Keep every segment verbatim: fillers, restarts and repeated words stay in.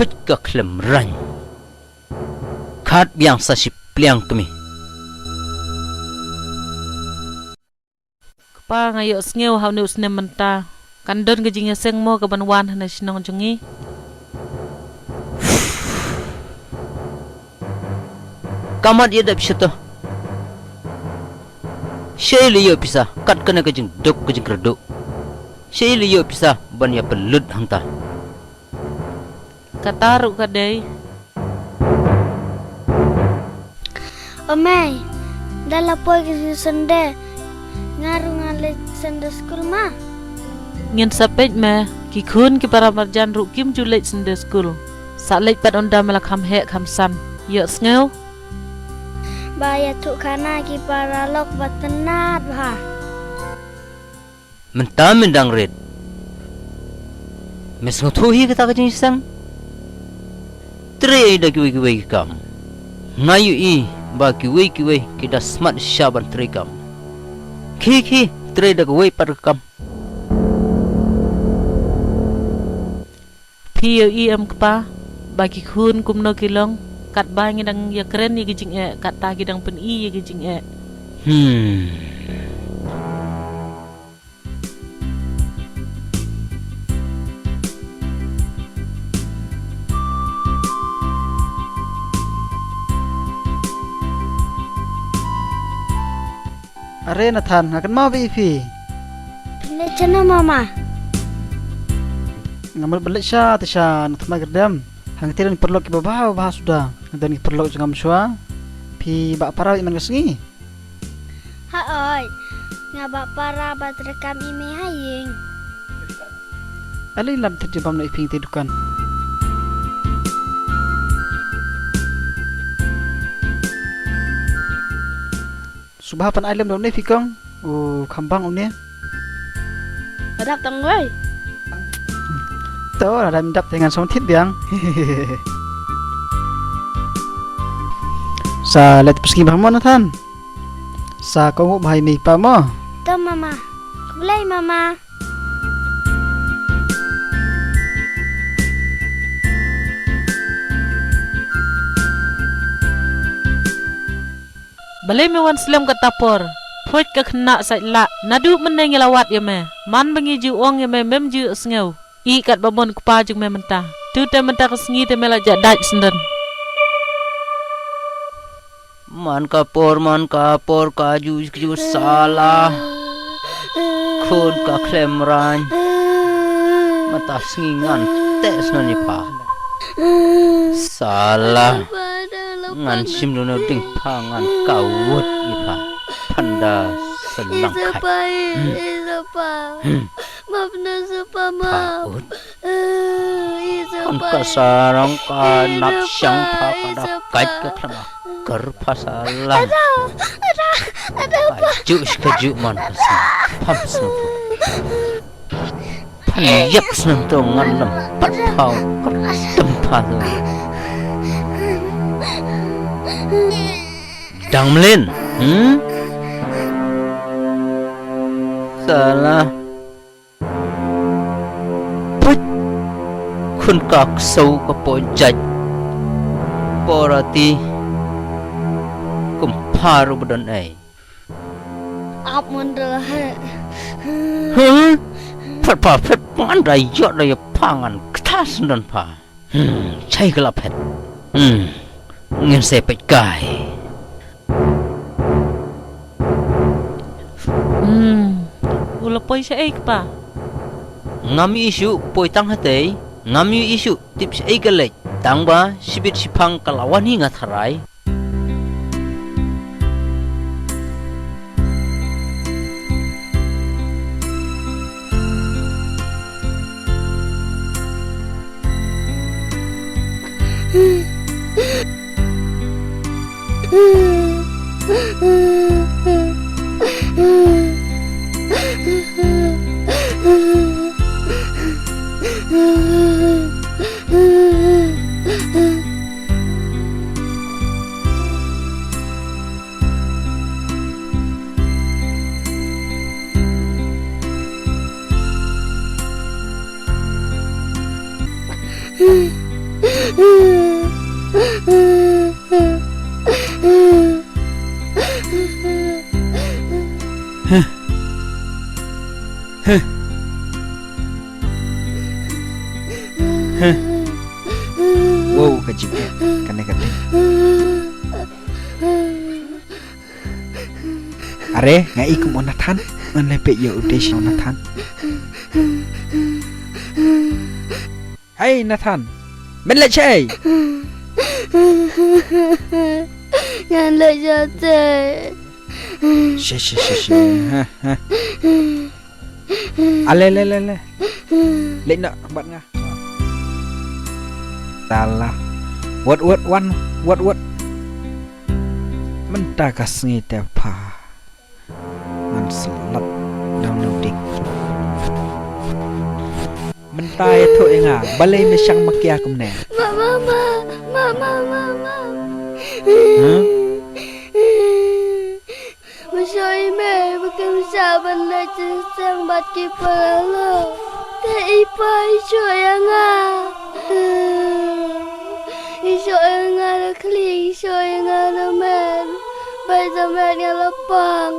Ka khlem rang. Khat biang sa shi pliang kmie. Kpa, nga ïohsngew ha une u snem mynta kan don ka jingïaseng mo kaban wan ha na shnong jong ngi. Ka mat ïa dep shata. Shaei la ïoh pisa kat kane ka jingduk ka jingkyrduh. Shaei la ïoh pisa ban ïa pynlut hangta. Kata ruh ka dei. O mei, da la poi ka Sunday. Nga ruh nga leit Sunday school ma. Ngin sa peit me, ki khun ki para marjan ruh kim ju leit Sunday school. Sa leit pat ynda me la kham heh kham san. Ïohsngew? Ba ïathuh khana ki paralok ba tynnat bha. Mynta me dang rit. Me sngewthuh hi kata ka jingïaseng? Trei da kiwei kiwei ki kam. Nga ïohi ba kiwei kiwei ki da smat sha ban trei kam. Khie khie, trei da kawei pat ka kam. Phi ïohi em kpa, ba ki khun kumno ki long, katba ngi dang ïakren ïa ki jingeh, kata ki dang pyni ïa ki jingeh. Hmm. Are Nathan, nga kynmaw ba ïa phi. Phi leit shano mama? Nga mut ban leit sha te sha na thma kyrdiam. Hangtei don ki paralok kiba bha bha suda. Nga don ki paralok jong nga mynshuwa. Phi bah para ïa man ka sngi? Haoid. Nga bah para ba treikam ïa me ha ïing. Ale lad thied jubab na ïa phi te dukan. Sngewbha pynai lem da une phi kong. U khambang une. Dap tang wei. To, la dap dap te ngan sngewthuh biang. Sa leit pyrshang bha mo Nathan. Sa kohnguh bha ïa mei pa mo. To mama. Khublei mama. Balei me wan slem kata por? Phuid ka khynnah sait lah. Naduh mynne ngi la wad ïa me. Man ba ngi ju ong ïa me mem ju sngew. Ïeh katba mon kpa jong me mynta. Tu te mynta ka sngi te me la jah dait sendon. Man ka por, man ka por, ka ju, ju sala. Khun ka khlem rang. Mynta sngi ngan teh sendon ïa pha. Sala. Ngan shim lune u dieng pha ngan kawut ïa pha. Phanda sa nang khat. Map na sa pa map. Pha ut. Kan ka sarong ka nap shang pha ka da kait ka khlem akar pha sala. Ada, ada, ada pa. Ka ju shi ka ju man ka sa. Pham sngewthuh. Phan ïap snem to ngan lem pat phaw kyrtem pha to. Dang mlien, hmm? Sala. Put. Khun ka ksew ka poi jait. Porati. Kum pha ruh ba don ei. Ap mon da la heh. Huh? Phet pha phet pha ngan da ïoh da ïa pha ngan kthas don pha. Hmm, shai ka la phet. Hmm, ngin sa peit kai. Hmm, u la poi shaei kpa? Ngam ïohi shuh, poi tang hatei. Ngam ïohi shuh, tip shaei ka leit. Tang ba shibit shiphang ka la wan hi nga tharai. Huh. Huh. Huh. Wow, ka jingeh kane ka dei. Are, nga i kum u Nathan, ngan leit peit ïa u Desh u Nathan. Hei Nathan, men leit shaei? Ngan leit shatei. Shi, shi, shi, shi. Ha, ha. Ale, le, le, le. Leit noh bad nga. Tala. Wat, wat, wan, wat, wat. Mynta ka sngi te pha ngan slap downloading. Mynta ïathuh ïa nga, balei me shang makia kumne? Ma, ma, ma, ma, ma, ma, ma. Huh? Me shoh i mei ba kin shah ban leit jingseng bad ki para lok. Te i pa i shoh ïa nga. I shoh ïa nga da khlieh, i shoh ïa nga da met. Bad da met nga la pang.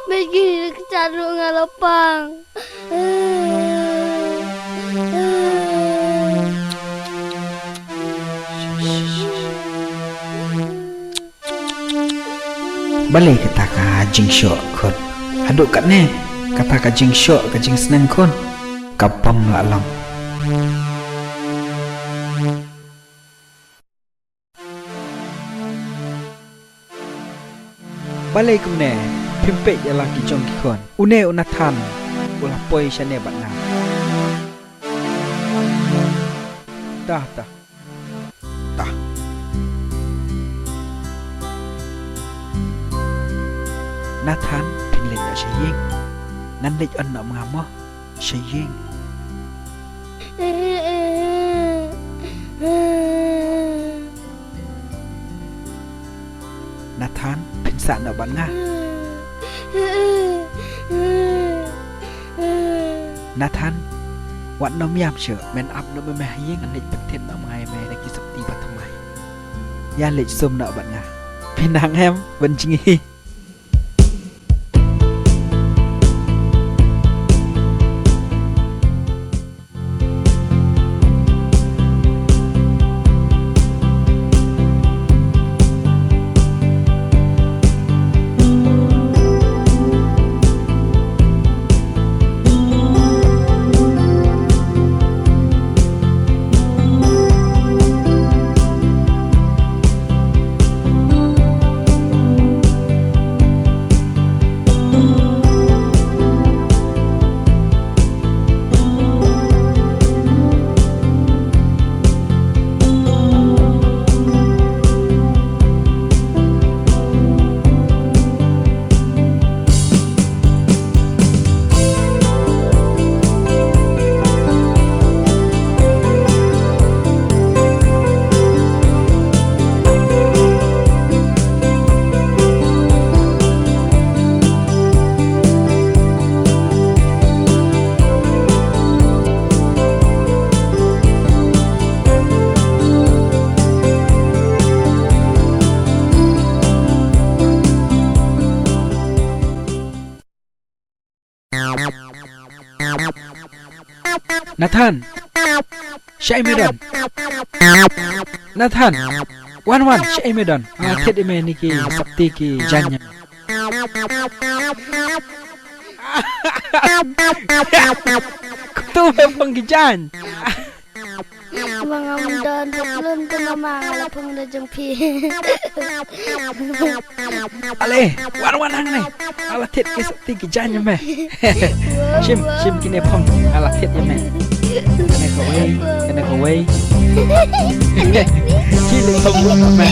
Bad ki kjat ruh nga la pang. Balei kata ka jingshoh khun? Haduh katne kata ka jingshoh ka jingsneng khun ka bym lah long. Balei kumne phim peit ïa la ki jong ki khun? Une u Nathan u la poi shane bad nga. Tah, tah. Tah. Nathan, phin leit noh sha ïing. Ngan leit on noh ma nga mo sha ïing. Nathan, phin sah noh bad nga. Nathan, wat nym ïam shuh, men ap noh ma me ha ïing, ngan leit pynthied noh ma nga ïa me da ki sopti ba thymmai. Ïa leit sum noh bad nga. Phin nang em ban jngi. Nathan, shaei me don? Nathan, wan, wan, shaei me don? Nga thied ïa me ïa ki sopti ki jaiñ. Kto me phong ki jaiñ? Ma ngam don, hap lum te mama, nga la phong da jong phi. Ale, wan wan hangne. Nga la thied ki sopti ki jaiñ ïa me. Shim, shim kine phong, nga la thied ïa me. Kane kawei, kane kawei. Ki leh phong ïa me.